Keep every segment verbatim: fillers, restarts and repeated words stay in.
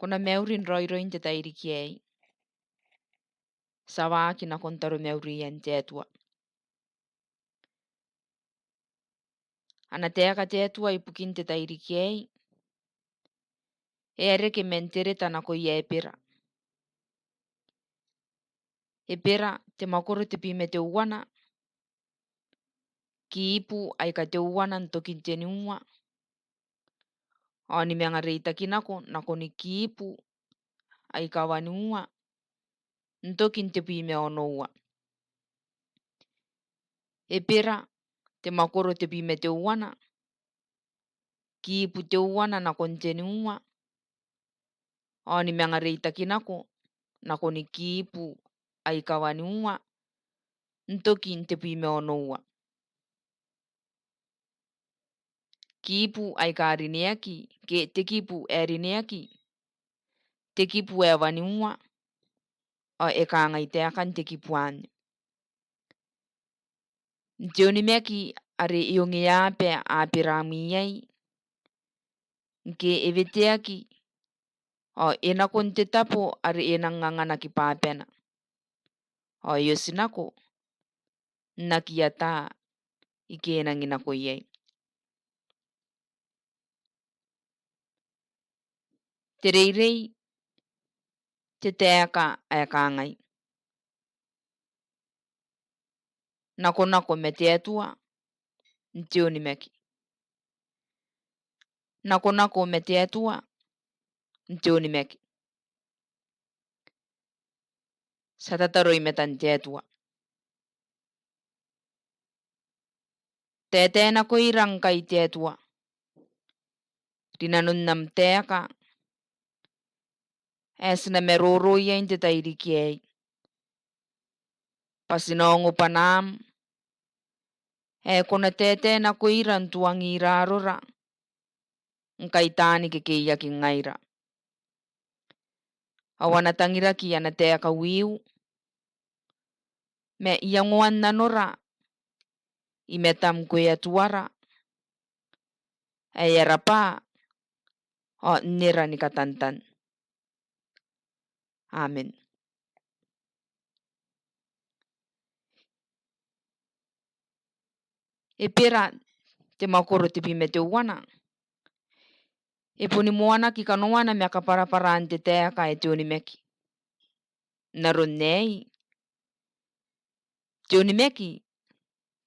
Ko na mauri n raoiroi n te tairiki aei. Ti a waaki nakon taromaurian te Atua. Ana taeka te Atua ibukin te tairiki aei e a reke man te reta nakoia Ebera. Ebera te mwakoro tebwi ma teuana, kiibu aika teuana n tokin teniua, ao ni manga reitaki nako nakoni kiibu aika waniua n tokin tebwi ma onoua. Ebera te mwakoro tebwi ma teuana, kiibu teuana nakon teniua, ao ni manga reitaki nako nakoni kiibu aika waniua n tokin tebwi ma onoua. Kiibu aika rineaki, ke te kiibu ae rineaki, te kiibu ae waniua, ao e kangai taekan te kiibu anne. N te onimaki are e ongeaba Aberaam iai, ngke e weteaki, ao e nako n te tabo are e nang anganaki bwabana, ao e oti nako n aki ata ike e nangi nako iai. Te reirei, te taeka ae kangai: Nakonako ma te Atua n te onimaki. Nakonako ma te Atua n te onimaki. Ti a tataro i matan te Atua. Taetae nakoira ngkai te Atua rinanon am taeka ae ti na maroro iai n te tairiki aei. Bwa ti na ongo bwanaam ae ko na taetae nakoira n tuangira arora ngkai taani kekeiaki ngaira. Ao a na tangiraki ana taeka wiu, ma iangoan nanora i matam ngkoe Atuara ae ara bwa ao nnera ni katantan. Amen. Ebera te mwakoro tebwi ma teuana e boni moanaki kanoana ma kabwarabwaraan te taeka ae te onimaki. N aron aei, te onimaki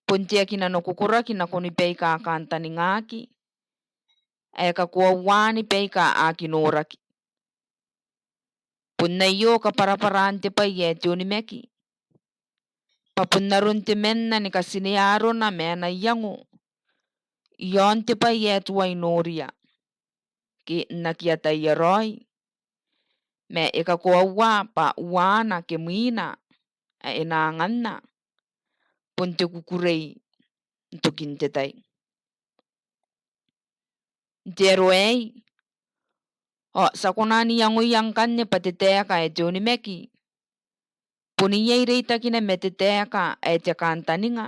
bon te aki nanokokoraki nakoni baika kantaningaki ae kakoauaani baika aki noraki. Bon aio kabwarabwaraan te bwai ae te onimaki, bwa bon aron temanna ni katinea arona ma ana iango i aon te bwai ae tuai noria, ke n aki ataia raoi, ma e kakoaua bwa uaana ke mwiina ae e na anganna bon te kukurei n tokin te tai. N te aro aei, ao ti a kona n iangoia ngkanne bwa te taeka ae te onimaki bon iai reitakina ma te taeka ae te kantaninga,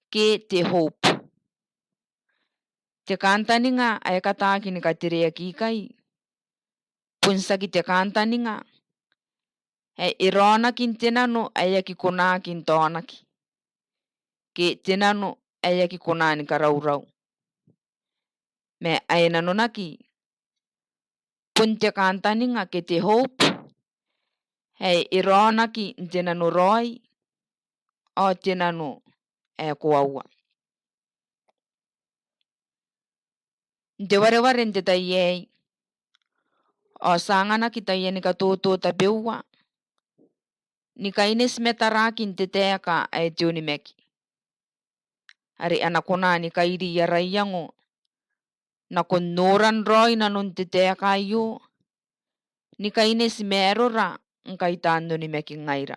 ke te hope. Te kantaninga ae kataaki ni katereaki ikai bon tiaki te kantaninga ae e raonaki n te nano ae aki konaki n taonaki, ke te nano ae aki kona ni karaurau. Ma ae nanonaki bon te kantaninga ke te hope ae e raonaki n te nanoraoi ao te nano ae koaua. N te wareware n te tai aei, ao ti a anganaki taiani katoto tabeua ni kaineti ma tarakin te taeka ae te onimaki, are a na kona ni kairi ara iango nakon noran raoi nanon te taeka aio, ni kaineti ma arora ngkai taan onimaki ngaira.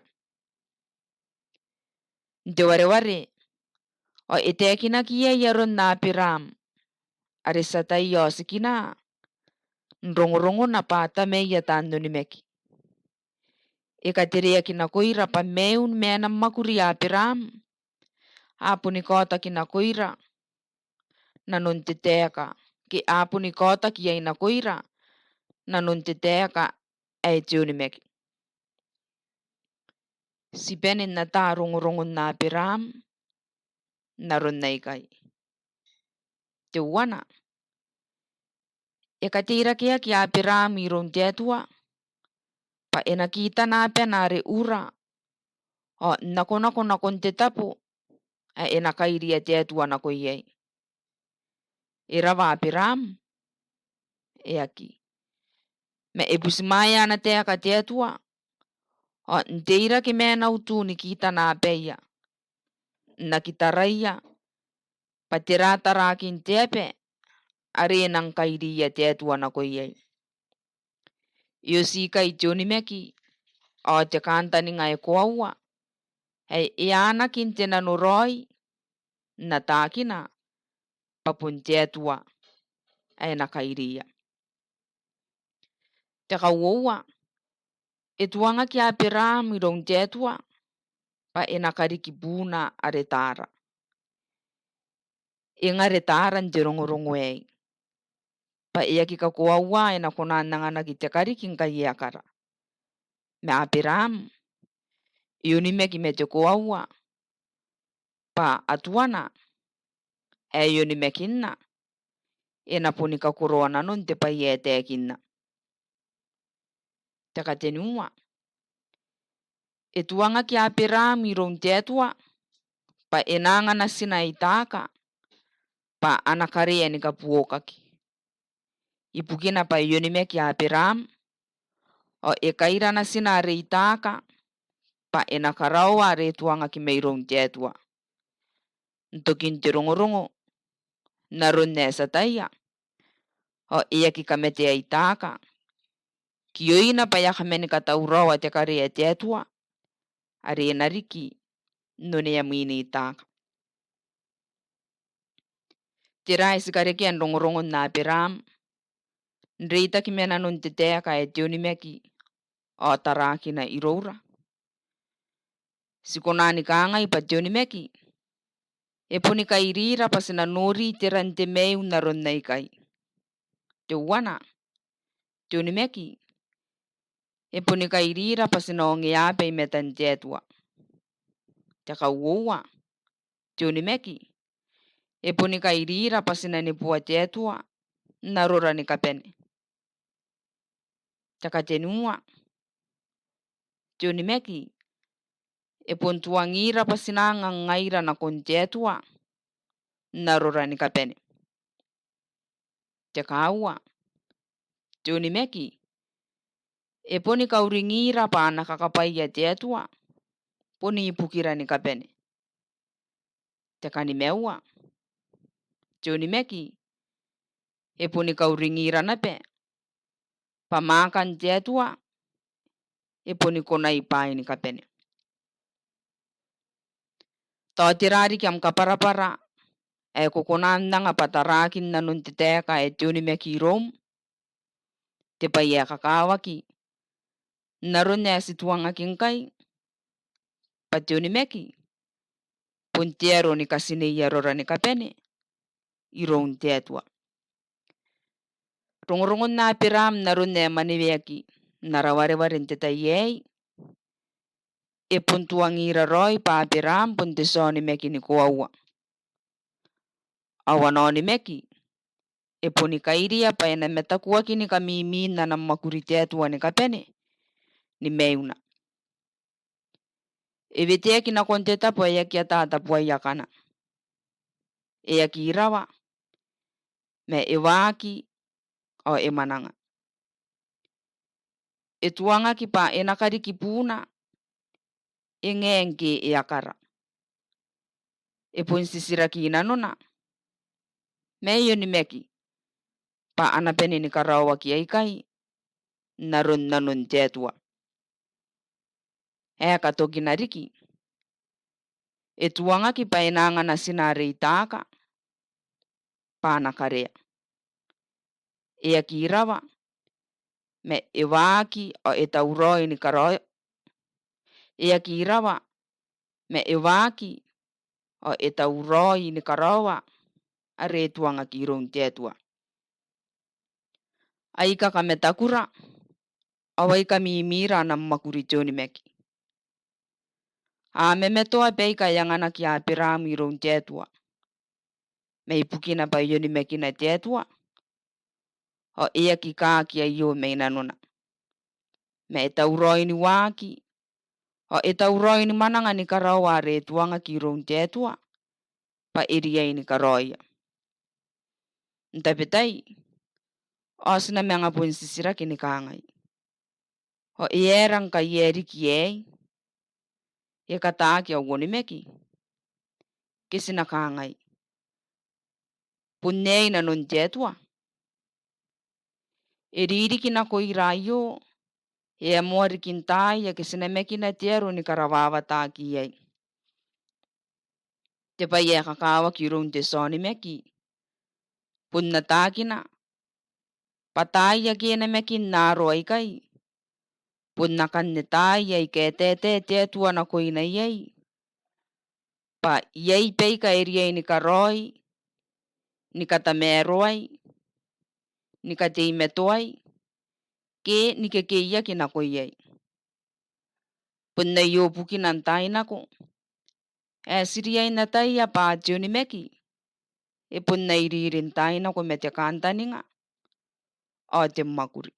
N te wareware, ao e taekinaki iai aron Aberaam, are ti ataia ao tikina n rongorongona bwa tamaia taan onimaki. E katereaki nakoira bwa maiun ma ana mwakuri Aberaam, a boni kaotaki nakoira nanon te taeka, ke a boni kaotaki iai nakoira nanon te taeka ae te onimaki. Ti bane n ata rongorongon Aberaam n aron aikai. Teuana, e kateirakeaki Aberaam iroun te Atua bwa e na kitana abana are Ura, ao n nakonako nakon te tabo ae e na kairia te Atua nako iai. E rawa Aberaam? E aki. Ma e butimwaea ana taeka te Atua, ao n teirake ma ana utu ni kitana abaia, n aki taraia bwa tera tarakin te aba are e nang kairiia te Atua nako iai. E oti ikai te onimaki ao te kantaninga ae koaua ae e anaaki n te nanoraoi n ataakina bwa bon te Atua ae na kairiia. Te kauoua, e tuangaki Aberaam iroun te Atua bwa e na kariki buuna are Tara. E ngare Tara n te rongorongo aei bwa e aki kakoaua e na kona n anganaki te kariki ngkai e a kara. Ma Aberaam, e onimaki ma te koaua bwa Atuana ae e onimakinna e na boni kakoroa nanon te bwai ae taekinna. Te katenua, e tuangaki Aberaam iroun te Atua bwa e na anga natina Itaaka bwa ana karea ni kabuokaki. Ibukina bwa e onimaki Aberaam, ao e kaira natina are Itaaka bwa e na karaoa are e tuangaki mairoun te Atua. N tokin te rongorongo, n aron ae ti ataia, ao e aki kamatea Itaaka, kioina bwa e a kamani katauraoa te karea te Atua are e na riki n onea mwin Itaaka. Tera ae ti karekea n rongorongon Aberaam n reitaki ma nanon te taeka ae te onimaki ao tarakina iroura? Ti kona ni kangai bwa te onimaki e boni kairira bwa ti na nori te ran te maiu n aron aikai. Teuana, te onimaki e boni kairira bwa ti na ongeaba i matan te Atua. Te kauoua, te onimaki e boni kairira bwa ti na neboa te Atua n arora ni kabane. Te katenua, te onimaki e bon tuangira bwa ti na anga ngaira nakon te Atua n arora ni kabane. Te kaaua, te onimaki e boni kauringira bwa ana kakabwaia te Atua bon ibukira ni kabane. Te kanimaua, te onimaki e boni kauringira naba bwa mwaakan te Atua e boni konai bwaai ni kabane. Tao tera riki am kabwarabwara ae ko kona n anga bwa tarakin nanon te taeka ae te onimaki iroum? Te bwai ae kakawaki n aron ae ti tuangaki ngkai bwa te onimaki bon te aro ni katinei arora ni kabane iroun te Atua. Rongorongon Aberaam n aron ae maneweaki n ara wareware n te tai aei e bon tuangira raoi bwa Aberaam bon te tia onimaki ni koaua. Ao ana onimaki e boni kairia bwa e na matakuaki ni kamimi n ana mwakuri te Atua ni kabane ni maiuna. E weteaki nakon te tabo ae aki ata tabuaia akana. E aki irawa, ma e waaki ao e mwananga. E tuangaki bwa e na kariki buuna, e ngae ngke e a kara. E bon titiraki nanona, ma e onimaki bwa a na bane ni karaoaki aikai n aron nanon te Atua. Ae katokina riki, e tuangaki bwa e na anga natina are Itaaka bwa ana karea. E aki irawa, ma e waaki ao e tauraoi ni karao-, e aki irawa, ma e waaki ao e tauraoi ni karaoa are e tuangaki iroun te Atua. Aika kamatakura, ao aika mimira ana mwakuri te onimaki. A mamatoa baika e anganaki Aberaam iroun te Atua, ma ibukina bwa e onimakina te Atua, ao e aki kaaki aio mai nanona. Ma e tauraoi ni waaki, ao e tauraoi ni mwananga ni karaoa are e tuangaki iroun te Atua, bwa e riai ni karaoia. N tabetai, ao ti na manga bon titiraki ni kangai: Ao e aera ngkai e a riki aei, e kataaki au onimaki? Ke ti na kangai: Bon aei nanon te Atua? E ririki nakoira aio, e a moa riki n taai ake ti namakina te aro ni karawawataki iai. Te bwai ae kakawaki iroun te tia onimaki, bon ataakina bwa taai ake e namakin n aro aikai, bon akanne taai aika e taetae te Atua nakoina iai, bwa iai baika e riai ni karaoi, ni katamaroai, ni kateimatoai, ke ni kekeiaki nako iai. Bon aio bukina n taai nako ae ti riai n ataia bwa te onimaki e bon a iriri n taai nako ma te kantaninga ao te mwakuri.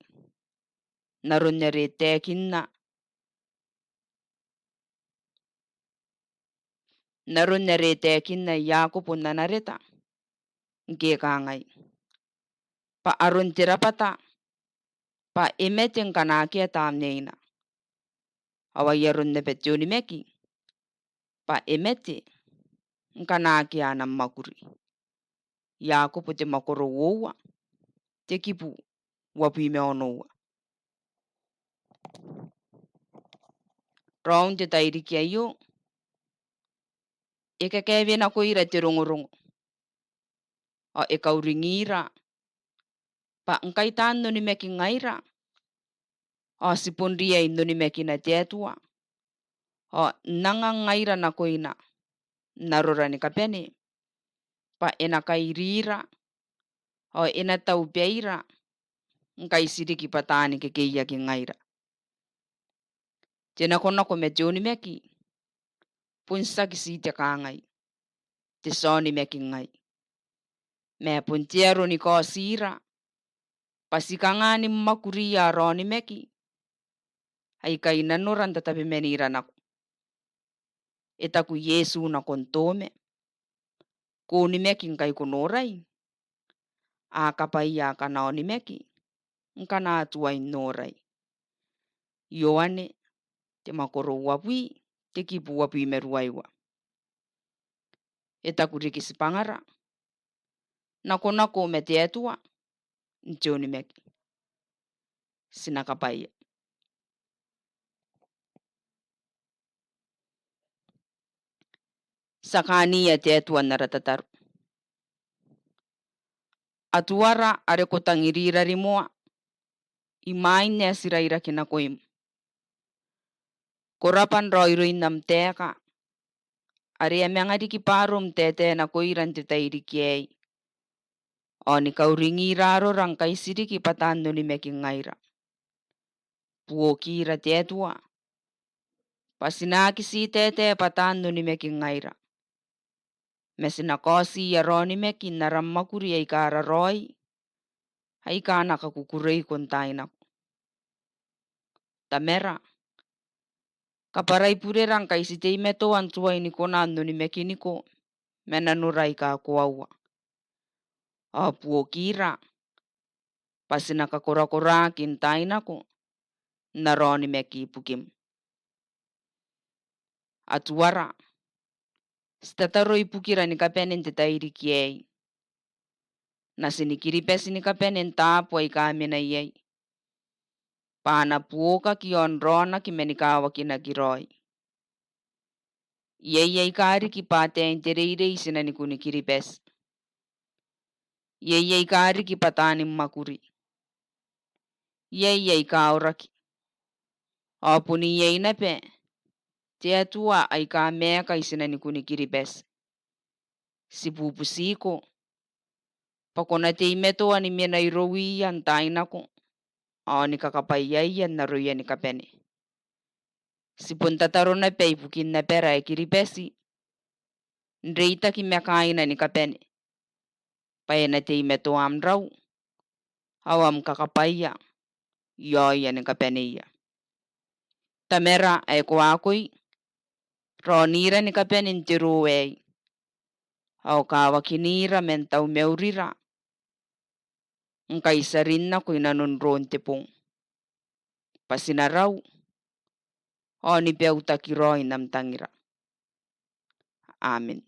N aron are e taekinna, n aron are e taekinna Iakobo n ana reta, ngke e kangai: Bwa aron te rabwata bwa e mate ngkana akea tamneina, ao ai aron naba te onimaki bwa e mate ngkana akea ana mwakuri. Iakobo te mwakoro uoua, te kibu uabwi ma onoua. Raou n te tairiki aio, e kakaewe nakoira te rongorongo, ao e kauringira bwa ngkai taan onimaki ngaira, ao ti bon riai n onimakina te Atua, ao n anga ngaira nakoina n arora ni kabane, bwa e na kairira, ao e na taubaira ngkai ti riki bwa taani kekeiaki ngaira. Te nakonako ma te onimaki bon tiaki ti te kangai, te tia onimaki ngai, ma bon te aro ni kaotira bwa ti kanga ni mwakuria ara onimaki aika i nanora n tatabemanira nako. E taku Iesu nakon Toma: Ko onimaki ngkai ko norai? A kabwaia akana onimaki ngkana a tuai n norai. Ioane, te mwakoro uabwi, te kibu uabwi ma ruaiwa. E taku riki tibwangara: Nakonako ma te Atua n te onimaki. Ti na kabwaia. Ti a kaania te Atua n ara tataro. Atuara are ko tangirira rimoa, imwain ae ti rairaki nakoim. Ko rabwa n raoiroin am taeka are e a manga riki bwa arom n taetae nakoira n te tairiki aei, ao ni kauringira arora ngkai ti riki bwa taan onimaki ngaira. Buokira te Atua bwa ti na aki ti taetae bwa taan onimaki ngaira, ma ti na kaoti ara onimaki n ara mwakuri aika raraoi, aika a na kakukureiko n taai nako. Tamara, kabwarai burera ngkai ti teimatoa n tuai ni kona n onimakiniko ma nanora aika koaua. Ao buokira bwa ti na kakorakoraki n taai nako n ara onimaki ibukim. Atuara, ti tataro ibukira ni kabane n te tairiki aei. Natin Kiribati ni kabane n taabo aika a mena iai, bwa a na buokaki ao n raonaki ma ni kawakinaki raoi. Iai aika riki bwa ataein te reirei i tinanikun Kiribati. Iai aika riki bwa taani mwakuri. Iai aika aoraki. Ao bon iai naba te Atua aika maeka i tinanikun Kiribati. Ti bubutiko bwa ko na teimatoa ni mena irouia n taai nako, ao ni kakabwaiaia n aroia ni kabane. Ti bon tataro naba ibukin abara ae Kiribati, n reitaki ma kaaina ni kabane, bwa e na teimatoa am rau ao am kakabwaia i aoia ni kabaneia. Tamara ae ko akoi, raonira ni kabane n te ro aei, ao kawakinira man taumaurira ngkai ti a rin nako i nanon ron te bong, bwa ti na rau ao ni bautaki raoi n am tangira. Amen.